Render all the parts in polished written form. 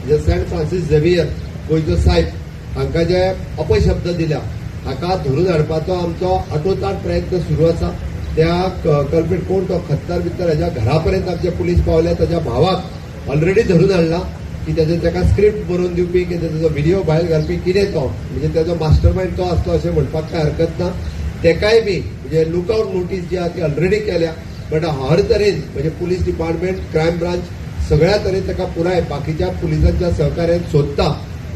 म्हणजे Saint Francis Xavier गोंयचो सायब हांकां जे अपशब्द दिल्या हाका धरून हाडपाचो आमचो आटोचाट प्रयत्न सुरू आसा. त्या कल्पीट कोण तो खत्तर बित्तर हेज्या घरा पर्यंत आमचे पुलीस पावले. ताच्या भावाक ऑलरेडी धरून हाडला की ताजे ताका स्क्रिप्ट बरोवन दिवपी की ताजो व्हिडिओ भायर घालपी कितें तो म्हणजे ताजो मास्टर मायंड तो आसलो अशें म्हणपाक कांय हरकत ना. तेकाय बी म्हणजे लुकआउट नोटीस जी आहा ती ऑलरेडी केल्या. बट हर तरेन म्हणजे पुलीस डिपार्टमेंट, क्रायम ब्रांच सगळ्या तरेन ताका पुराय बाकीच्या पुलिसांच्या सहकार्यान सोदता.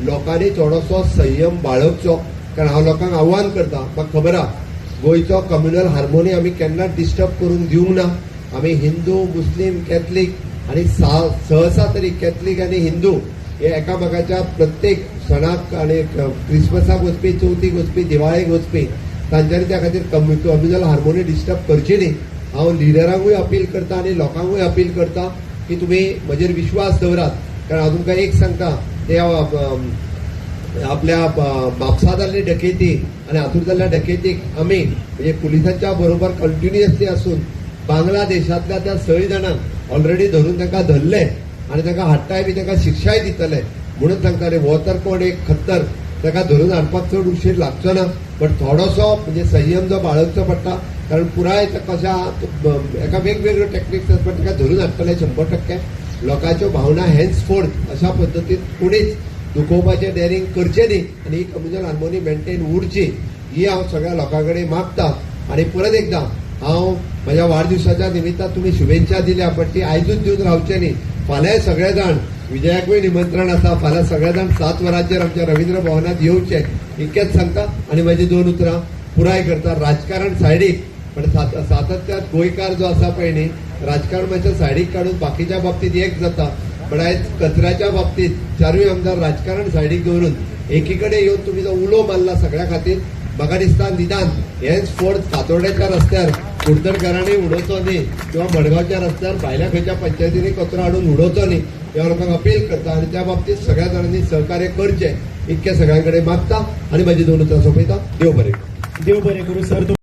लोकांनी थोडोसो संयम बाळगचो, कारण हांव लोकांक आव्हान करता. म्हाका खबर आहा, गोंयचो कम्युनल हार्मोनी आमी केन्नाच डिस्टर्ब करूंक दिवंक ना. आमी हिंदू, मुस्लीम, कॅथलीक आनी सहसा तरी कॅथलीक आनी हिंदू हे एकामेकाच्या प्रत्येक सणाक आनी क्रिसमसाक वचपी, चवथीक वचपी, दिवाळेक वचपी, तांच्यांनी त्या खातीर कम्युनल हार्मोनी डिस्टर्ब करची न्ही. हांव लिडरांकूय अपील करता आनी लोकांकूय अपील करता की तुमी म्हजेर विश्वास दवरात, कारण हांव तुमकां एक सांगता, ते आपल्या म्हापसा जाल्ली डकेती आनी हातूंत जाल्ल्या डकेतीक आमी म्हणजे पुलिसांच्या बरोबर कंटिन्युअसली आसून बांगलादेशांतल्या त्या सय जाणांक ऑलरेडी धरून तांकां धरले आनी तांकां हाडटाय बी, तांकां शिक्षाय दितले. म्हणून सांगता रे, हो तर कोण एक खत्तर, ताका धरून हाडपाक चड उशीर लागचो ना. बट थोडोसो म्हणजे संयम जो बाळगचो पडटा, कारण पुराय कशा एका वेगवेगळ्यो टॅक्निक्स आसा, पण ताका धरून हाडटले 100%. लोकांच्यो भावना हेन्स फोर्थ अशा पद्दतीन कोणीच दुखोवपाचें डेरिंग करचें न्ही आनी ही कम्युनल हार्मोनी मेंटेन उरची ही हांव सगळ्या लोकां कडेन मागता. आनी परत एकदां हांव म्हज्या वाडदिवसाच्या निमित्तान तुमी शुभेच्छा दिल्या, पण ती आयजूच दिवन रावचे न्ही. फाल्यां सगळे जाण, विजयाकूय निमंत्रण आसा, फाल्यां सगळे जाण 7 वरांचेर आमच्या रवींद्र भवनात येवचे इतकेंच सांगता आनी म्हजी दोन उतरां पुराय करता. राजकारण सायडीक, पण सातत्यात गोंयकार जो आसा पळय न्ही, राजकारण मातशें सायडीक काडून बाकीच्या बाबतीत एक जाता. पण आयज कचऱ्याच्या बाबतीत चारूय आमदार राजकारण सायडीक दवरून एकीकडे येवन तुमी जो उलो मारला सगळ्या खातीर, म्हाका दिसता निदान हेच फोर्थ फातोर्ड्याच्या रस्त्यार कुडतरकारांनी उडोवचो न्ही किंवा मडगांवच्या रस्त्यार भायल्या खंयच्या पंचायतींनी कचरो हाडून उडोवचो न्ही ह्या लोकांक अपील करता आनी त्या बाबतीत सगळ्या जाणांनी सहकार्य करचें इतकें सगळ्यां कडेन मागता आनी म्हाजी दोन उतरां सोंपयता. देव बरें करूं. देव बरें करूं सर.